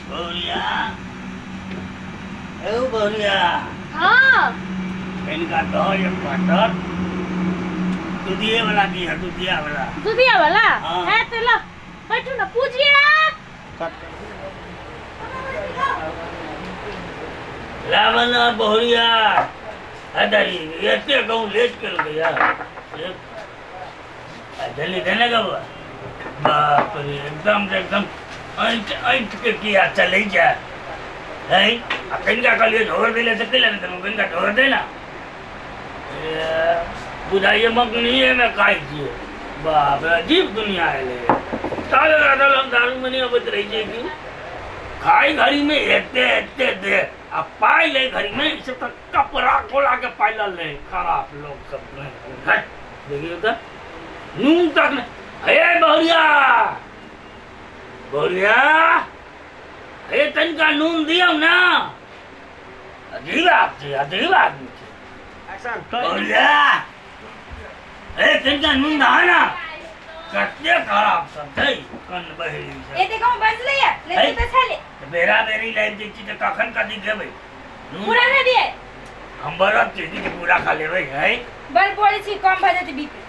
बहुरिया, एगो बहुरिया। हाँ। इनका दहो एक क्वार्टर दूधिए वाला दी है, दूधिया वाला। दूधिया वाला? हाँ। है तो लो बैठू ना पूजिए। लावन बहुरिया अरे एते कहूँ लेट कर गया जल्दी देने का बा। बाप रे, एकदम से एकदम ऐंठ ऐंठ के किया चले जाए है। आ कनिका कहलिए ढोर देले से कैला नहीं देलहुँ, कनिका ढोर दे ना। ए, बुझाइए मगनिए में खाइ छियै। बाप रे, अजीब दुनिया एलै। ताले राधल हम दारू में नहीं अबैत रहै छियै कि खाइ घड़ी में एते एते दे आ पाइ लै घड़ी में ई सब तऽ कपड़ा खोला के पाइ लऽ लै। खराब लोग सब हट, देखियौ तऽ नून तक नहि। हे बहुरिया, बहुरिया, हे तनिका नून दियौ ना। अजीब आदमी छै, अजीब आदमी छै। बहुरिया, हे तनिका नून दहा ना। कते खराब सब छै कन बहिरी सब। एते कम बजलै या है? नहीं तऽ छले। तऽ बेरा बेरी लाबि दै छी तऽ कखन कथी खेबै? नून पूरा खा दिए। हम बरत छी कि पूरा खा लेबै है। बड़ बोलै छी कम भऽ जेतै बीपी।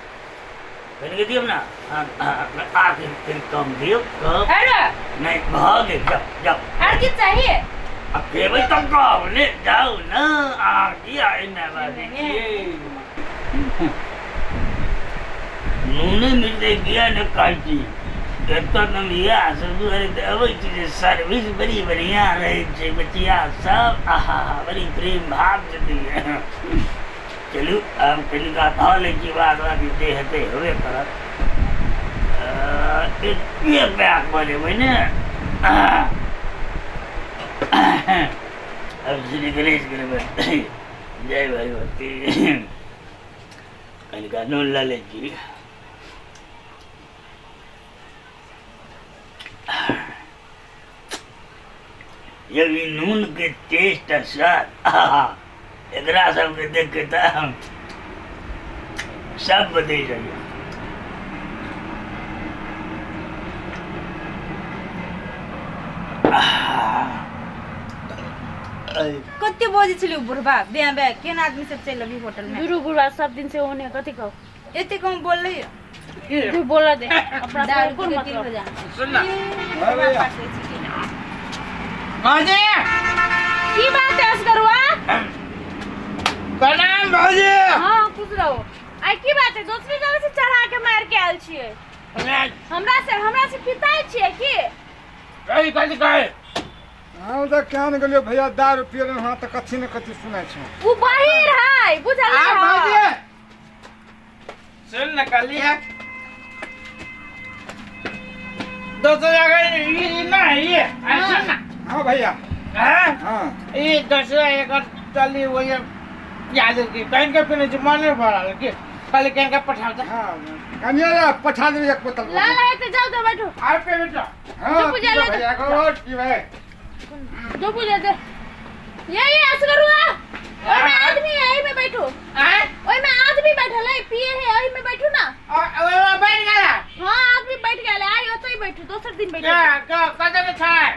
कनिके दियौ ना। हाँ, हाँ, आ फिर कम दियौ, कम। अरे नहीं भऽ गेल, जाओ जाओ। आर की चाहिए? अब खेबै तब कहब ने, जाउ ना। आ किया एना बाजै छियै? नूने मिलतै किया ने खाइ छी? एतऽ तऽ इएह सब दुआरे तऽ अबै छी जे सर्विस बड़ी बढ़िआँ रहै छै। बचिया सब आहा बड़ी प्रेम भाव से दैए। चलू आब कनिका धऽ लै छी, बाद बाकी जे हेतै हेबे करत। एके पैक बनेबै ने। अब श्री गणेश करबै। जय भगवती। कनिका नून लऽ लै छी। जब ई नून के टेस्ट आ स्वाद आहा, एकरा सबके देख के तऽ सब बदलि जाइए। कते बजै छलै उ बुढ़बा बे बे, केना आदमी सब चलि अभी होटल में। दुरू बुढ़बा सब दिन से ओने कथी कहू। एते कम बोललै। तू बोला दे अपना दारू कोन पी के की मतलब। हो जा। सुन ना। भौजी। भौजी। की बात है असगरुआ? प्रणाम भौजी। हाँ खुश रहो। आई की बात है दोसरी जगह से चढ़ा के मार के आयल छियै? हमरा से पिताई छियै की? कही कथी कहे? हम तऽ केहन गेलियो भैया, दारू पियले हँ तऽ कथी ने कथी सुनै छौ। उ बहिर है बुझल आ है? भौजी सुन न, कहली है दोसर जगह ई ना ये आ सुन ना। हाँ भैया। हाँ। हाँ। ई दोसर एक चली वही प्याज के कहीं के पीने छै मन नहीं भरल के खाली कहीं के पठाओ त। हाँ कनिया रे, पठा देबै एक बोतल। ला ला तो जाओ तो बैठो। आ पे बेटा। हाँ, जो पूजा ले। भैया, एगो और पीबै। जो पूजा दे ये असगरुआ ओय में आदमी है, एही में बैठो। आय? ओय में आदमी बैठल है, पिए है, एही में बैठो ना। ओय बैठ गेला। हाँ आदमी बैठ गेल है, आई ओतै बैठो, दोसर दिन बैठो। क्या क्या कत के छै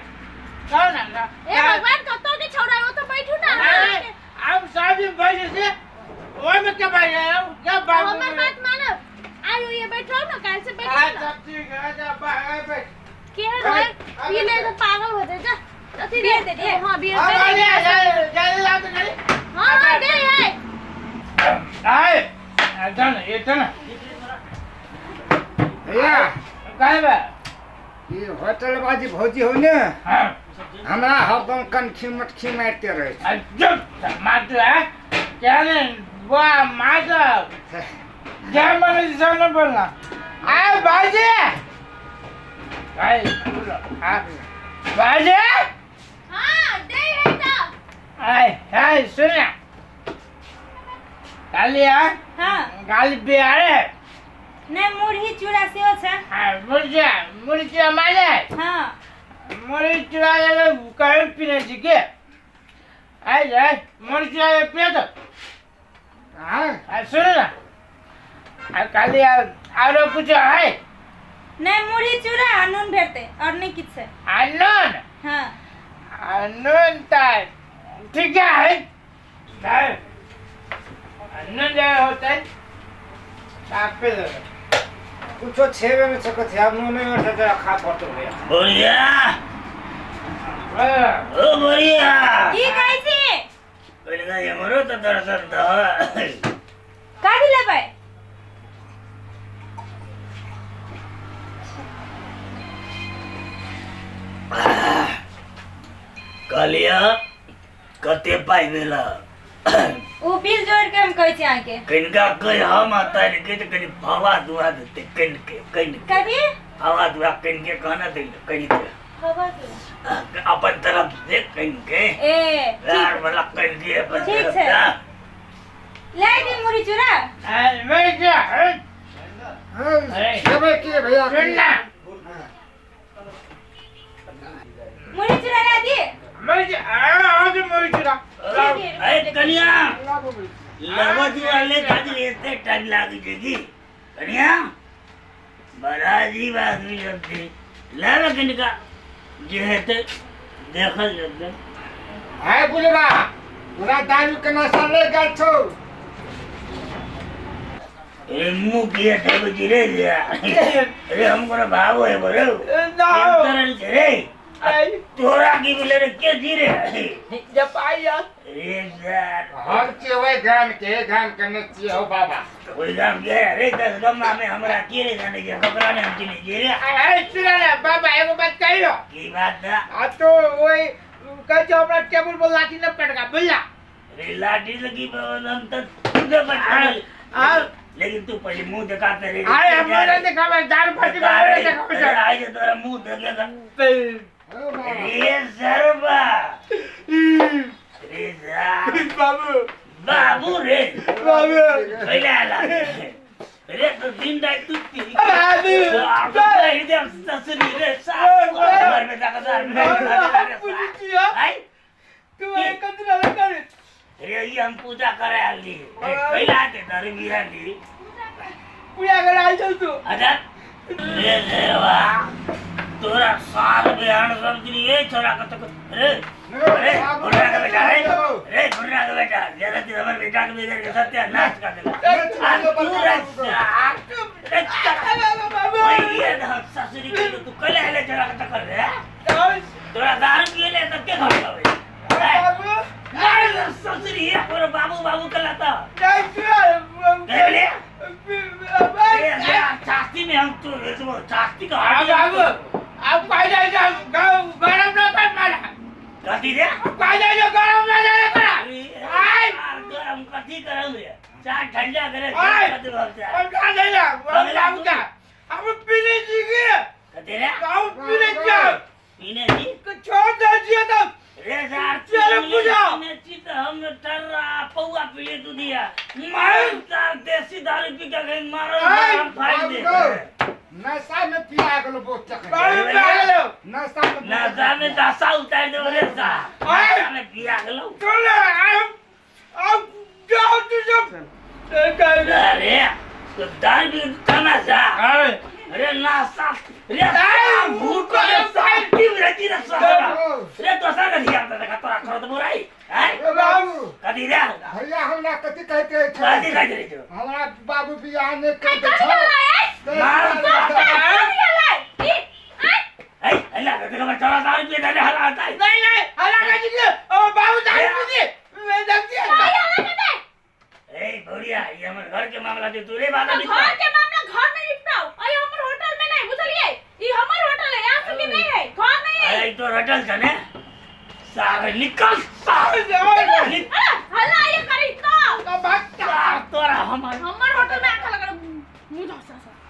कहो ना। ए भगवान कतौ के छौड़ा है, ओतै बैठो ना। अरे, हम सब दिन बैठ से ओय में के बैठ गए क्या बात? हमर बात मानो, आयो ये बैठो ना, काल से बैठो हाँ ना। सब ठीक है, जा बाहर बैठ। के है पी ले तो पागल हो जाए जा। अथी बियर दे दे। हाँ बियर हाँ, दे दे। जा जा जा जा जा। हाँ हाँ दे आए। आए चल ये चल। भैया काहे बा? ई होटल बाजी भौजी हो ने। हाँ। हमरा हरदम कनखी मटखी मारिते रहै छै। चुप मार है क्या ने वाह मार क्या मन से न बोलना। आए बाजी आए हाँ बाजी। हाँ दे है तो। आए आए सुन काली आ। हाँ। काली बिहार है। नहीं मुरही चूड़ा सेहो छै। हाँ मुर्चा मुर्चा मारे। हाँ। मुरही चूड़ा ले कहीं पीने छी के आए आए मुरही चूड़ा ले पिए तो। हाँ। आ सुन ना आ काली आ आरो कुछ है? नहीं मुरही चूड़ा आ नून भेटतै और नहीं किछु छै। आ नून। हाँ। नून ताय ठीक है ताय नून जाय होते तापे दे कुछो छेबे में सकत है, अब नूने में से खा पड़तो भैया। बढ़िया ओ बढ़िया। की कहै छी? पहिले हमरो तऽ दर्शन दह। कथी लेबै? कहलियै कते पाइ भेल? ओ बिल जोड़ के हम कहै छी अहाँके। कनिका कहि हम आता के तऽ कनि फवा दुआ देतै, कनिके कनिके। कथी? फवा दुआ कनिके कहना दै, कनिके। हवा दुआ अपन तरफ से कनिके। ए यार ठीक वाला कनिके अपन ठीक तरफ छै। से। लाई दी मुड़ी चूड़ा। मैं क्या हाँ, खेबै की भैया? सुन ना। मुड़ी चूड़ा ला दी। मैं आज मुड़ी चूड़ा। अरे कनिया लवा चूड़ा ले खातिर एते टाइम लागी छै कनिया? बड़ा अजीब आदमी सब छै। लाबे कनिका जे हेतै देखल जेतै। हाय बुलबा, तोरा दारू के नशा ले गेल छौ। रे मुँह किया देबै छी रे? रे हम कोनो भाव है बरो ना तरल छै रे। तोरा की भेलै रे? के छी रे? जब आइया रे सर हम छियै ओहि गाम के, गाम के नहि छियै हौ बाबा। ओहि गाम के रे? 10 गम्मा में हमरा के रे जाने छै, ककरा ने हम चिन्है छियै रे। अरे सुन ना बाबा, एगो बात कहियो। की बात है? आ तो ओहि कहै छै हमरा टेबुल पर लाठी न पटका बुझला। रे लाठी लगी हम तऽ तुझे बचा, लेकिन तू पहले मुंह दिखाते रे। अरे हम नहीं देखाबै, दारू फाटी बाबा नहीं देखाबै। अरे आज तोरा मुंह देखेगा रे सरबा रे जा। बाबू बाबू रे बाबू पहले आला रे तो दिन रात तू पी। बाबू ससुरी रे साफ घर में जाकर आई तू एक कतरा करे रे। ई हम पूजा करे आली पहले आते तारे बिराली पूजा करे आइ चल तू। अच्छा रे देवा तोरा साल बिहान सब दिन ये छोरा कत रे रे बुढ़ा के बेटा रे, रे बुढ़ा के बेटा जरा दिन हमर बेटा के बिगड़ के सत्यानाश कर देला। आ तू रे बाबू ओए ये ना ससुरी के तू कले आले छोरा कत कर रे। तोरा दारू पिएले त के घर आवे बाबू? नहीं ससुरी ये पर बाबू बाबू कलाता नहीं ले छाती में हम तो छाती का बाबू अब कह जाए गरम ना कर मारा कथी रे? कह जाए गरम ना करे करा। आय गरम कथी करम रे? चाय ठंडा करे। कथी भाव से हम खा लेला बाबू का हम पीने जी के कथी रे? हम पीने जी पीने जी छोड़ दे तब रे सार चलो पूजा। पीने जी तो हम टर्रा पौआ पीले तू दिया मार तार देसी दारू पी के गई मारो हम फाड़ दे। नशा में पिया गेलो बहुत चक्कर। बाबू पिया गेलो नशा में नशा में दशा उतार दे रे सार। नशा में पिया गेलो। चलो अब जाओ तू सब। अरे तो दारू पी तमाशा। अरे नशा रे भूख रे सार पी रे जी रे सार रे दोसर के धिया पुता तोरा करत बुराई। हैं बाबू कथी रे? भैया हमरा कथी कहते छै? कथी कहते छै? हमरा बाबू बियाह नहि करते छौ। मार ए हल्ला कर दे चला दारू पी दे हल्ला आता है। नहीं नहीं हल्ला कर दीजिए और बाबू दारू पी दे मैं देख दिया। ए भौरिया ये हमर घर के मामला छै, तू रे बात घर के मामला घर में निपटाओ। अरे हमर होटल में नहीं बुझलिए, ई हमर होटल है, यहाँ से नहीं है, घर नहीं है। अरे तो होटल छ ने सारे निकल सारे।